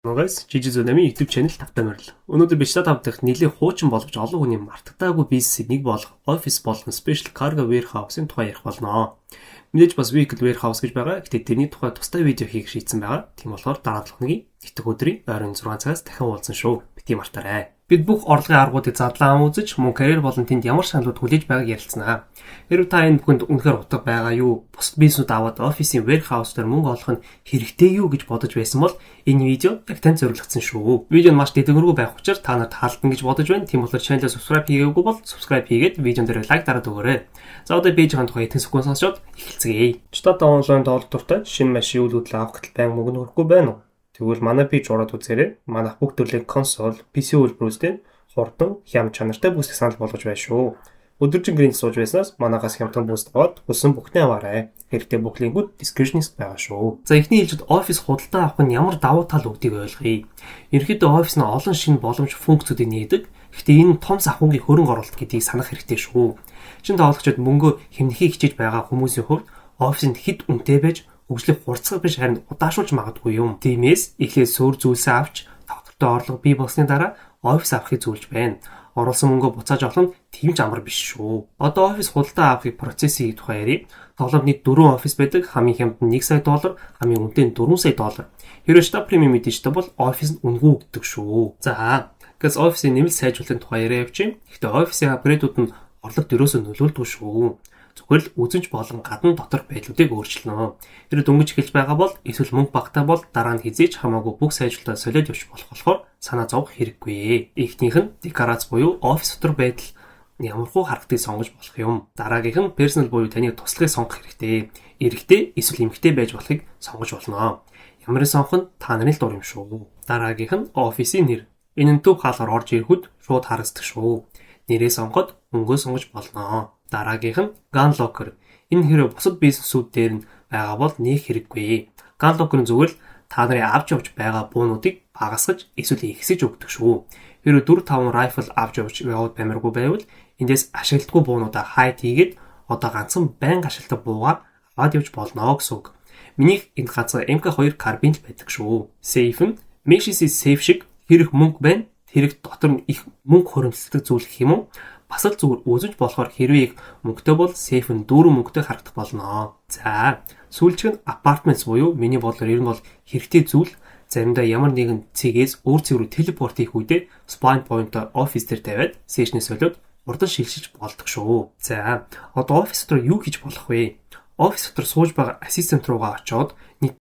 Guys, GG Zone-ийн YouTube channel тавтай морил. Өнөөдөр би штат 5 дахь нэлээд хуучин боловч олон хүний мартагдаагүй бизнесийг нэг болох Office болон Special Cargo Warehouse-ын тухай ярих болно. Мэдээж бас Vehicle Warehouse гэж байгаа. Гэхдээ тэрний тухай тусдай видео хийх шийдсэн байгаа. Тийм болохоор дараа 7 хоногийн нэгдэх өдрийн ойрын 6 цагаас дахин уулзсан шүү. Бити мартаарай. Бид бүх орлогын аргуудыг задлан үзэж, мөн карьер болон тэнд ямар шаналлууд хүлээж байгааг ярилцсанаа. Хэрв та энэ бүхэнд үнэхээр утга байгаа юу? Бусад бизнесүүд аваад офисын warehouse дээр мөнгө олох нь хэрэгтэй юу гэж бодож байсан бол энэ видео яг танд зориулагдсан шүү. Видео нь маш дэлгэрэнгүй байх учраас та нарт таалагдана гэж бодож байна. Тийм болохоор channel-аа subscribe хийгээгүй бол subscribe хийгээд видеон дээр лайк дараад өгөөрэй. За, одоо page-ийн тухай хэдхэн секунд сонсоод эхэлцгээе. Штат онлайн тоглох дуртай, шинэ машин, үйл хөдлөл авах гэтэл байн мөнгө нөрөхгүй байна уу? Тэгвэл манай page ороод үзээрэй. Манайх бүх төрлийн консоль, PC үйлдвэрүүдийн хурдан, хям чанартай бүсийг санал болгож байна шүү. Өдөржин гэрээнд сууж байснаас манайхаас хямдхан бүс аваад хүссэн бүхнээ аваарай. Хэрэгтэй бүх линкүүд description-д байгаа шүү. За, эхний ээлжид офис худалдаа авах нь ямар давуу тал өгдгийг ойлгоё. Ерөнхийдөө офис нь олон шинэ боломж, функцүүдийг нээдэг. Гэхдээ энэ том санхүүгийн хөрөнгө оруулалт гэдгийг санах хэрэгтэй шүү. Шинэ тоглогчид, мөнгөө хэмнэхийг хичээж байгаа хүмүүсийн хувьд офисынд хэд үнэтэй байж хөгжлийг хурцгах биш, харин удаашуулж магадгүй юм. Тиймээс эхлээд суурь зүйлсээ авч, тогтвортой орлого бий болсны дараа офис авахыг зөвлөж байна. Оруулсан мөнгөө буцааж олох нь тийм ч амар биш шүү. Одоо офис худалдаа авахыг процессыг тухай ярив. Тоглоомны дөрвөн офис байдаг. Хамгийн хямд нь 1 сая доллар, хамгийн үнэтэй нь 4 сая доллар. Хэрвээ штаб premium мэдээжтэй бол офис нь үнэгүй өгдөг шүү. За, гэс офисын нэмэлт сайжруулалтын тухай яриа явчих. Гэхдээ офисын upgrade үүд нь орлогод ерөөсөө нөлөөлдөггүй шүү. Зүгээр л үзэмж болон гадна доторх байдлуудыг өөрчилнө. Хэрвээ дөнгөж эхэлж байгаа бол эсвэл мөнгө багатай бол дараа нь хэзээ ч хамаагүй бүх сайжруулалтаа солиод явж болох болохоор санаа зовох хэрэггүй. Эхнийх нь декорац буюу офис дотор байдал ямархуу харагдыг сонгож болох юм. Дараагийнх нь personal буюу таны туслахыг сонгох хэрэгтэй. Эрэгтэй эсвэл эмэгтэй байж болохыг сонгож болно. Ямарын сонгох нь та нарын л дур юм шүү. Дараагийнх нь офисын нэр. Энэ нь төв хаалгаар орж ирэхэд шууд харагддаг шүү. Нэрээ сонгоход өнгөө сонгож болно. Дараагийнх нь Gun Locker. Энэ хэрэг бусад бизнесүүд дээр нь байгаа бол нээх хэрэггүй. Gun Locker нь зүгээр л та нарын авч явж байгаа буунуудыг багасгаж эсвэл ихсэж өгдөг шүү. Хэрвээ 4 5 rifle авч явж яваад баймаргүй байвал эндээс ашигладаггүй буунуудаа hide хийгээд одоо ганцхан байнга ашигладаг буугаар аваад явж болно гэсэн үг. Минийх энд ганцхан MK2 карбин л байдаг шүү. Safe нь Macy's safe шиг хэрэг мөнгө байна. Тэрэг дотор нь их мөнгө хуримтлагдаг зүйл гэх юм уу? Бас л зүгээр үзэж болохоор хэрвээ их мөнгөтэй бол safe нь дөрвөн мөнгөтэй харагдах болно. За, сүүлчг нь apartments буюу миний бодлоор ер нь бол хэрэгтэй зүйл. Заримдаа ямар нэгэн цэгээс өөр цэг рүү teleport хийх үедээ spawn point-о офис дээр тавиад session-ээ солиод хурдан шилжиж болдог шүү. За, одоо офис дотор юу хийж болох вэ? Офис дотор сууж байгаа assistant руугаа очоод нэг